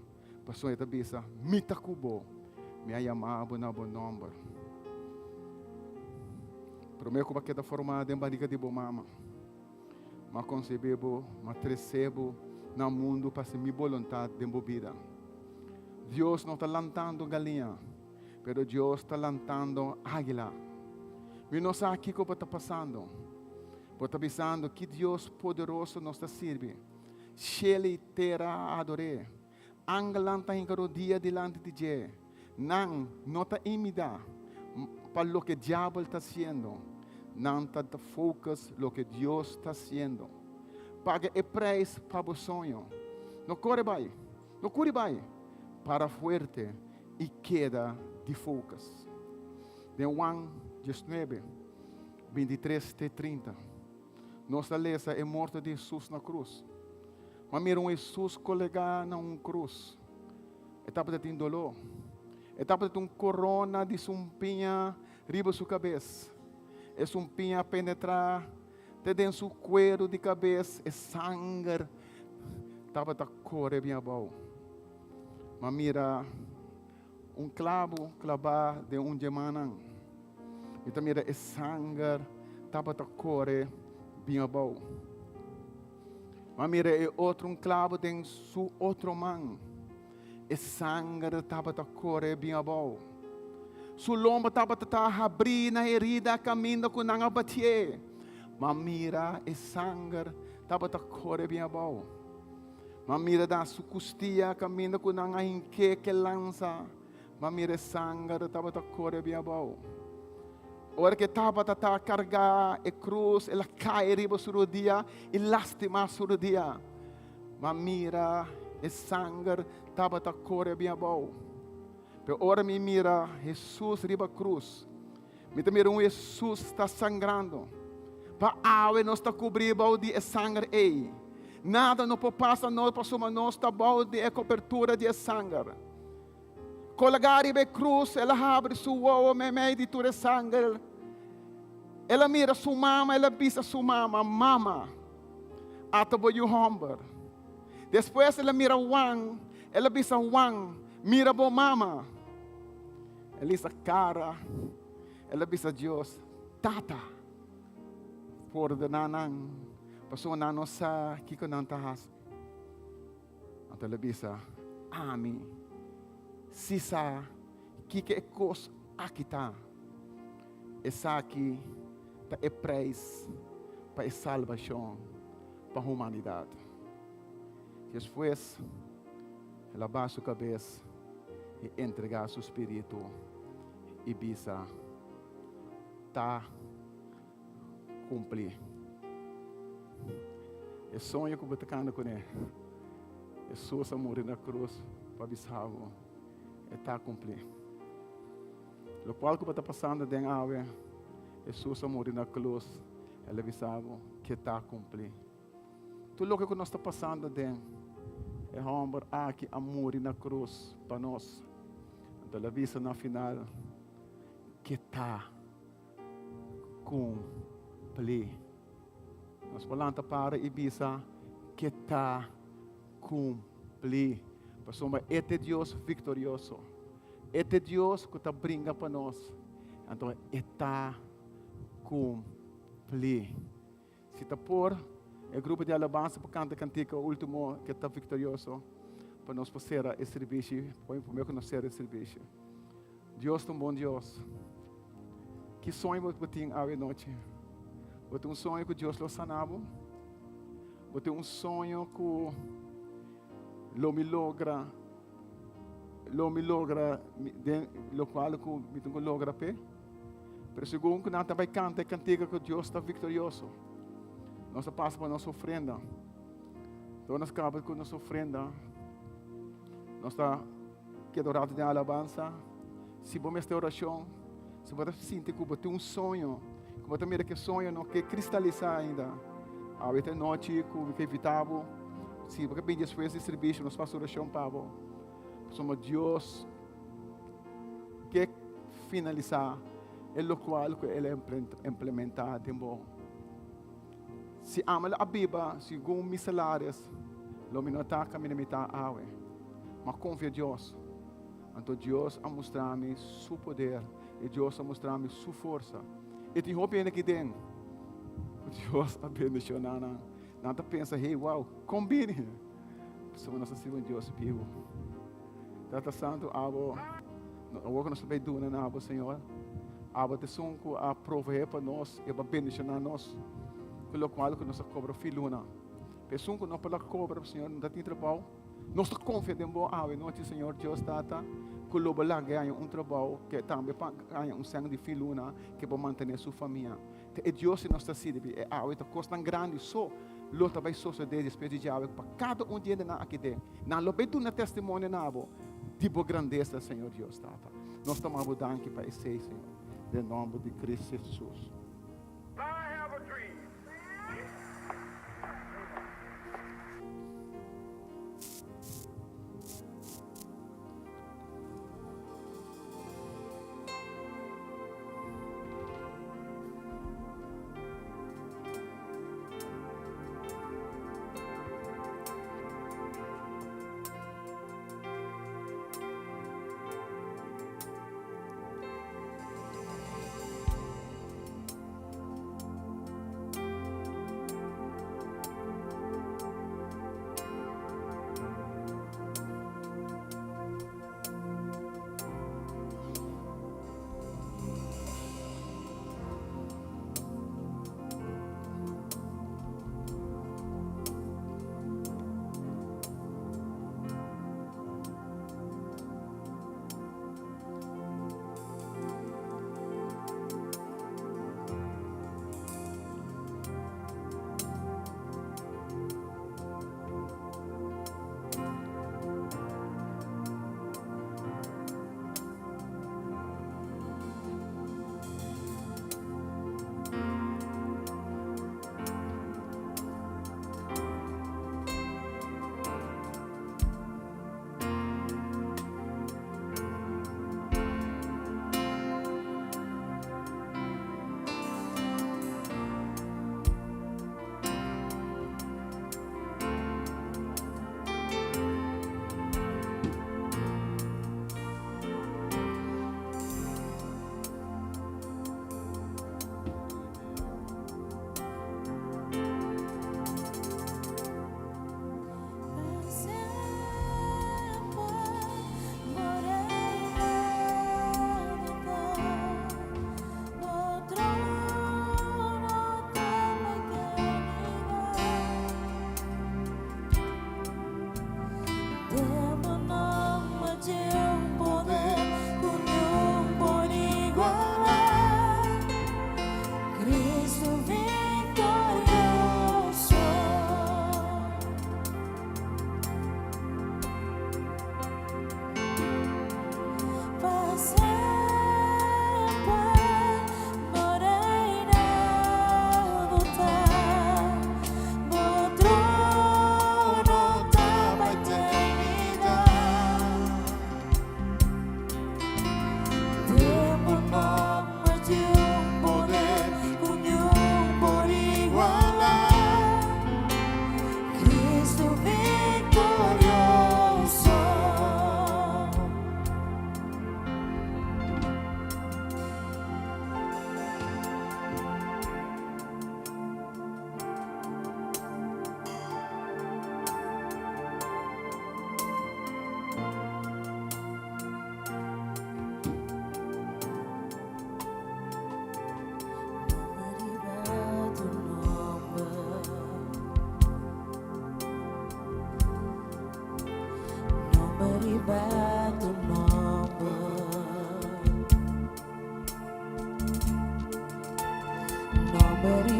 pasobra e ta bisa, Mi ta ku bo, mi a yama bo na bo nòmber. Promé ku bo a keda formá den bariga di bo mama, mi a konsebé bo, mi a tresé bo na mundu pa hasi mi boluntat den bo bida. Dios no ta lantando galiña. Pero Dios ta lantando águila. Mi no sa kiko bo ta pasando. Bo ta bisando ki Dios poderoso nos ta sirbi. Shelu i tera a ador'é. Angelnan ta hinka rodia dilanti di dje. Nan no ta imidá pa loke diabel ta hasiendo. Nan ta focus loke Dios ta hasiendo. Paga e prijs pa bo soño. No kore bai. No kuri bai. Para fuerte i keda di focus. Den Juan diesnuebe, bintitres te trinta, nos ta lesa e morto di Hesus na krus. Ma mira un Hesus kolegá na un krus. E tabata tin doló. E tabata tin un korona di sumpiña riba su kabes. E sumpiña a penetrá te den su kueru di kabes, e sanger tabata kore bien abou. M'a mira un klabu klabá den un dje mannan. Mi ta mira e sanger tabata kore bin abou. M'a mira e otro un klabu den su otro man. E sanger tabata kore bin abou. Su lomba tabata ta habrí na herida kaminda ku nan a batié. M'a mira e sanger tabata kore bin abou. M'a mira da su kustia kaminda ku nan a hink'é k'e lansa. M'a mira e sanger tabata kore bin abou. Ora ku e tabata ta kargá e krus, el a kai riba su rodia i lastimá su rodia. M'a mira e sanger tabata kore bin abou. Pero ora mi mira Hesus riba krus, Mi ta mira un Hesus ta sangrando. Pa awe nos ta kubrí bou di e sanger ei. Nada no por pasa nos pasobra nos ta bou di e kobertura di e sanger. Kolgá riba e krus, el a habri su wowo meimei di tur e sanger. El a mira su mama, el a bisa su mama, Mama, ata bo yu hòmber. Despues el a mira Juan, el a bisa Juan, Mira bo mama. El hisa cara, el a bisa Dios, Tata, pordona nan, pasobra nan no sa kiko nan ta hasi. Anto el a bisa, Ami si sa kiko e kos aki ta. Esaki ta e prijs pa e salbashon pa humanidat. Despues el a baha su kabes i entregá su spiritu i bisa, Ta kumplí. E soño ku bo ta kanda kuné, Hesus a muri na krus pa bisa bo, e ta kumplí. Lokual ku bo ta pasando den awe, Hesus a muri na krus, el a bisa bo ke ta kumplí. Tur loke ku nos ta pasando den, e hòmber aki a muri na krus pa nos. Anto el a bisa na final ke ta kumplí. Nos por lanta para i bisa ke ta kumplí. Pasobra e ta e Dios viktorioso. E ta e Dios ku ta bringa pa nos. Anto e ta kumplí. Si ta por, e grupo di alabansa por kanta e kantika ultimo ke ta viktorioso pa nos por sera e sirbishi, promé ku nos sera e sirbishi. Dios ta un bon Dios. Ki soño bo tin awe nochi? Bo tin un soño ku Dios lo sana bo? Bo tin un soño ku lo mi logra, lo mi logra den lokual ku mi tin ku logra p'e? Pero segun ku nan ta bai kanta e kantika ku Dios ta viktorioso, nos ta pasa pa nos ofrenda. Ora nos kaba ku nos ofrenda, nos ta keda un ratu den alabansa. Si bo mester orashon, si bo ta sinti ku bo tin un soño, ku bo ta mira ku e soño no ke kristalisá ainda, awe ta e nochi ku mi ta invitá bo, si bo ke bini despues di servisio, nos fasi orashon pa bo. Pasobra Dios ke finalisá e lokual ku el a implementá den bo. Si ami lo a biba segun mi salaris, lo mi no ta kaminda mi ta awe. Ma konfia Dios. Anto Dios a mustra mi su poder i Dios a mustra mi su forsa. I tin hopi hende aki den ku Dios a bendishoná nan. Nan ta pensa, hey, wow, kon bini? Pasobra nos ta sirbi un Dios bibu. Tata Santu, abo, awor ku nos ta bai duna na abo, Señor, abo ta esun ku a proveé pa nos i abo a bendishoná nos ku lokual ku nos a kobra fi luna. Pa esun ku no por a kobra, Señor, no ta tin trabou. Nos ta konfia den bo awe nochi, Señor Dios Tata, ku lo bo laga haña un trabou, ke tambe pa haña un sèn di fin luna, ke bo mantené su famia. Ta e Dios si nos ta sirbi, e awe ta kosnan grandi so lo ta bai sosodé despues di djawe pa kada un di hendenan aki den. Nan lo bai duna testimonio na bo di bo grandesa, Señor Dios Tata. Nos ta manda bo danki pa esei, Señor, den nòmber di Cristo Jesus.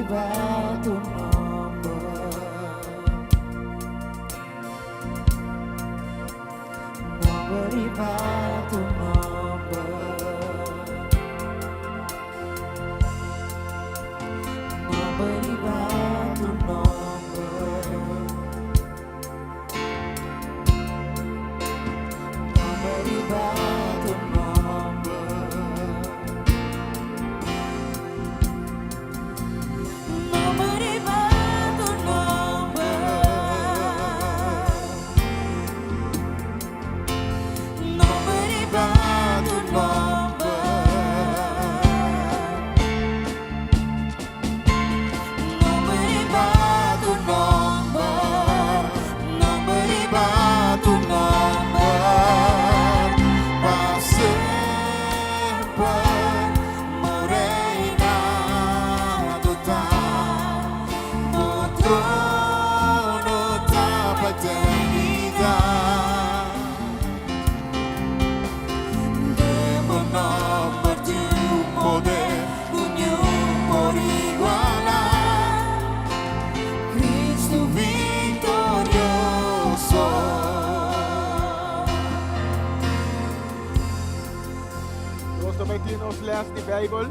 riba tu nòmber. Nòmber riba tu nòmber. Nòmber riba tu nòmber. Nòmber riba tu nòmber. Nòmber riba tu nòmber. Nòmber riba tu nòmber. Nòmber riba tu nòmber. Nòmber riba tu nòmber. Pa semper bo reinado ta. Bo trono ta pa eternidat. Den bo nòmber tin un poder ku niun por igualá. Kristu viktorioso. Nos tambe tin nos les di Bijbel.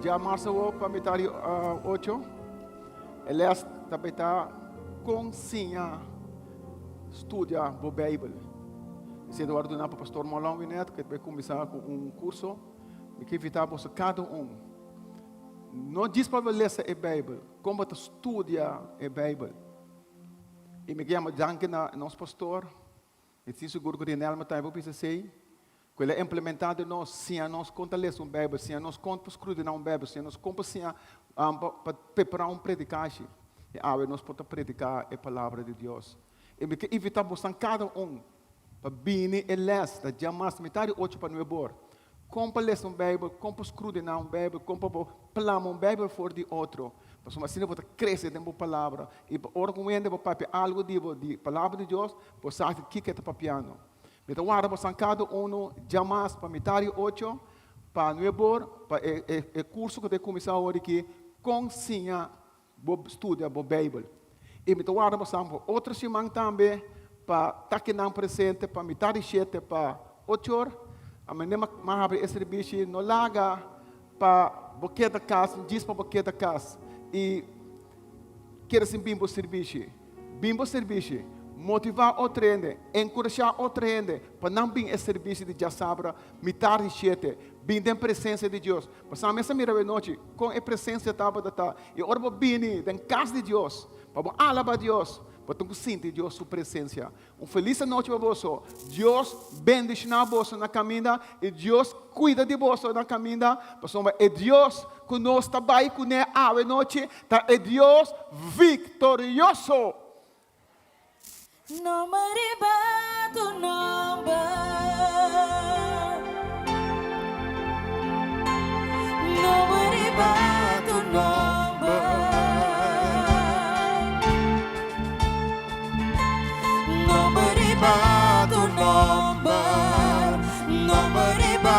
Djamars awor pa mitar di 8. E les tambe ta kon siña studia bo Bijbel. Esei ta wòrdu duná pa Pastor Marlon Winet, ku ta bai kuminsá ku un kurso. Mi ke invitá boso kada un. No djis pa bo lesa e Bijbel, kon bo ta studia e Bijbel. I mi ke yama danki na nos pastor. Mi tin sigur ku Rinelma tambe por bisa esei, ku el a implementá den nos, siña nos kon ta lesa un Beibel, siña nos kon pa skrudiná un Beibel, siña nos kon pa siña pa prepará un predikashi. I awe nos por ta prediká e Palabra di Dios. I mi ke invitá bosan kada un pa bini e lès ta djamas mitar di ocho pa nuebe or. Kon pa lesa un Beibel, kon pa skrudiná un Beibel, kon pa bo plama un Beibel for di otro. Pasobra asina bo ta krese den bo palabra. I pa ora ku un hende bo papia algu di bo di palabra di Dios, bo sa kiko e ta papiando. Mi ta warda bosan kada unu djamas pa mitar di ocho pa nuebe or pa e e kurso ku ta kuminsá awor aki, Kon siña bo studia bo Beibel. I mi ta warda bosan pa otro siman tambe pa ta kinan presente pa mitar di shete pa ocho or. Amene m'a habri e sirbishi, no laga pa bo keda kas, djis pa bo keda kas i keda sin bin bo sirbishi. Bin bo sirbishi, motivá otro hende, enkurashá otro hende pa nan bin e sirbishi di djasabra mitar di shete. Bin den presensia di Dios. Pasobra mi a mira awe nochi kon e presensia tabata ta. I ora bo bini den kas di Dios pa bo alabá Dios, bo tin ku sinti Dios su presensia. Un felis anochi pa boso. Dios bendishoná boso na kaminda i Dios kuida di boso na kaminda, pasobra e Dios ku nos ta bai kuné awe nochi ta e Dios viktorioso. Nòmber riba tu nòmber. Nòmber riba tu nòmber. Nòmber riba tu nòmber. Nòmber riba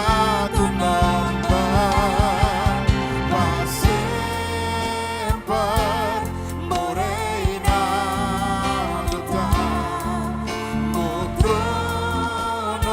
tu nòmber. Pa semper bo reinado ta. Bo trono.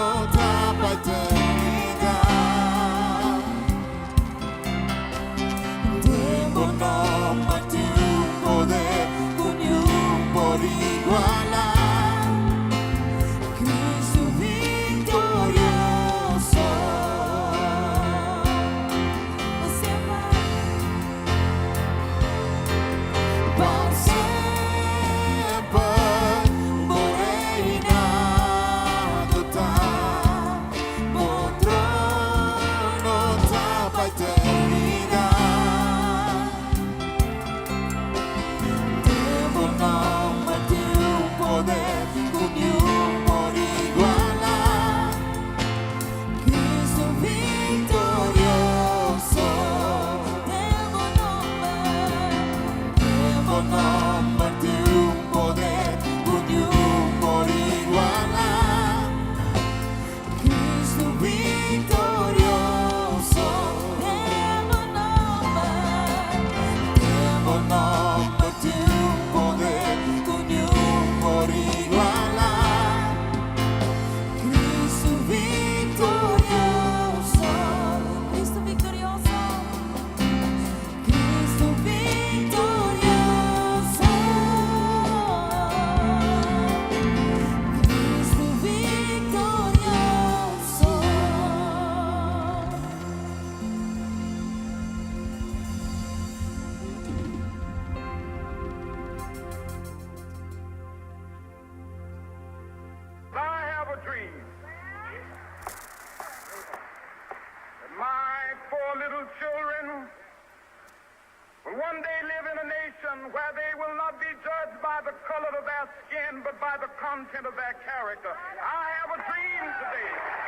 their skin, but by the content of their character. I have a dream today.